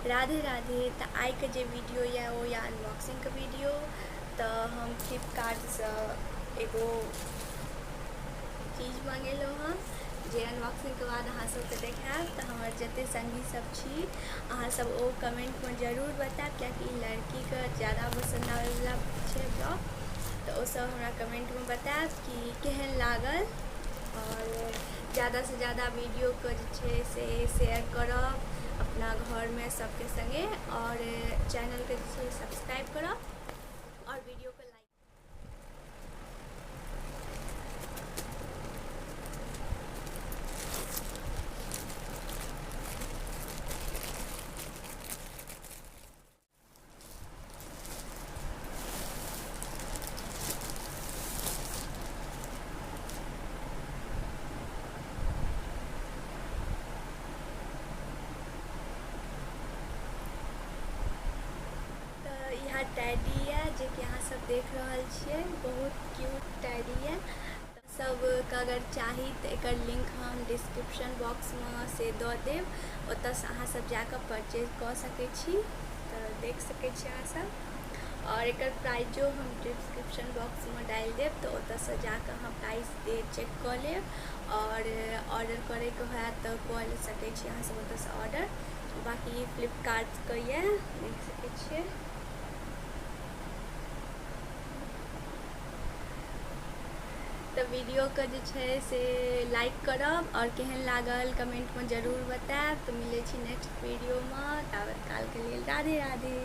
राधे राधे। तऽ आइके जे वीडियो यऽ ओ यऽ अनबॉक्सिंगके वीडियो। तऽ हम फ्लिपकार्टसँ एगो चीज मंगेलहुँ हँ जे अनबॉक्सिंगके बाद अहाँ सबके देखायब। तऽ हमर जते संगी सब छी अहाँ सब ओ कमेंटमे जरूर बतायब, कियाकि ई लड़कीके ज्यादा पसन्द आबैवला छै ब्लॉग। तऽ ओ सब हमरा कमेंटमे बतायब कि केहन लागल, आओर ज्यादासँ ज्यादा वीडियोके जे छै से शेयर करब अपना घरमे सबके संगे, आओर चैनलके जे छै सब्सक्राइब करब आओर वीडियोके लाइक। तऽ इएह टैडी यऽ जेकि अहाँ सब देख रहल छियै, बहुत क्यूट टैडी यऽ। सबके अगर चाही तऽ एकर लिंक हम डिस्क्रिप्शन बॉक्समे से दऽ देब, ओतऽसँ अहाँ सब जाकऽ परचेज कऽ सकै छी। तऽ देख सकै छी अहाँ सब, आओर एकर प्राइजो हम डिस्क्रिप्शन बॉक्समे डालि देब, तऽ ओतऽसँ जाकऽ अहाँ प्राइस चेक कऽ लेब, आओर ऑर्डर करैके होयत तऽ कऽ सकै छी अहाँ सब ओतऽसँ ऑर्डर। बाँकी फ्लिपकार्टके यऽ, देख सकै छियै। तऽ वीडियोके जे छै से लाइक करब आओर केहन लागल कमेंटमे जरूर बतायब। तऽ मिलै छी नेक्स्ट वीडियोमे, ताबत कालके लेल राधे राधे।